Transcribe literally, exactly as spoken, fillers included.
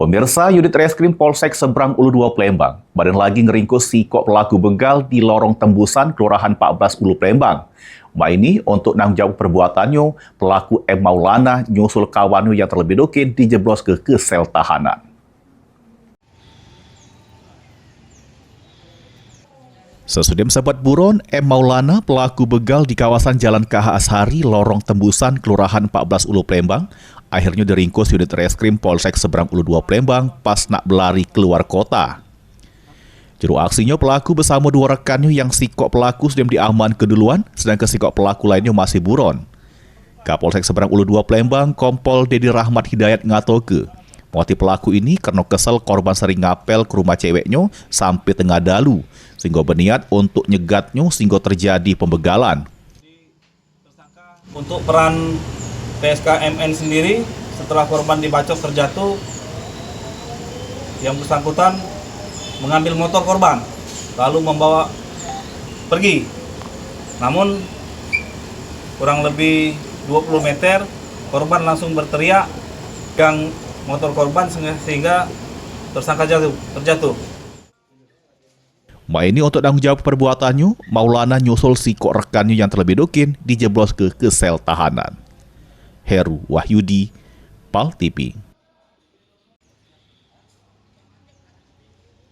Pemirsa, Unit Reskrim Polsek Seberang Ulu dua Palembang badan lagi ngeringkus sikok pelaku begal di Lorong Tembusan, Kelurahan empat belas Ulu Palembang. Mak ini untuk nanggung jawab perbuatannyo, pelaku M Maulana nyusul kawannya yang terlebih dokin dijebloske ke sel tahanan. Sesudah sempat buron, M Maulana, pelaku begal di kawasan Jalan K H Ashari, Lorong Tembusan, Kelurahan empat belas Ulu Palembang, akhirnya diringkus Unit Reskrim Polsek Seberang Ulu dua Palembang pas nak belari keluar kota. Juru aksinyo, pelaku bersama dua rekannya yang sikok pelaku sudah diamankan duluan, sedangkan sikok pelaku lainnya masih buron. Kapolsek Seberang Ulu dua Palembang, Kompol Dedi Rahmat Hidayat ngatoke, motif pelaku ini karena kesel korban sering ngapel ke rumah ceweknya sampai tengah dalu, sehingga berniat untuk nyegatnya sehingga terjadi pembegalan. Untuk peran P S K M N sendiri, setelah korban dibacok terjatuh, yang bersangkutan mengambil motor korban lalu membawa pergi. Namun kurang lebih dua puluh meter, korban langsung berteriak, gang motor korban sehingga tersangka jatuh, terjatuh. Mak ini untuk tanggung jawab perbuatannyo, Maulana nyusul sikok rekannya yang terlebih dokin dijebloske ke sel tahanan. Heru Wahyudi, Pal T V.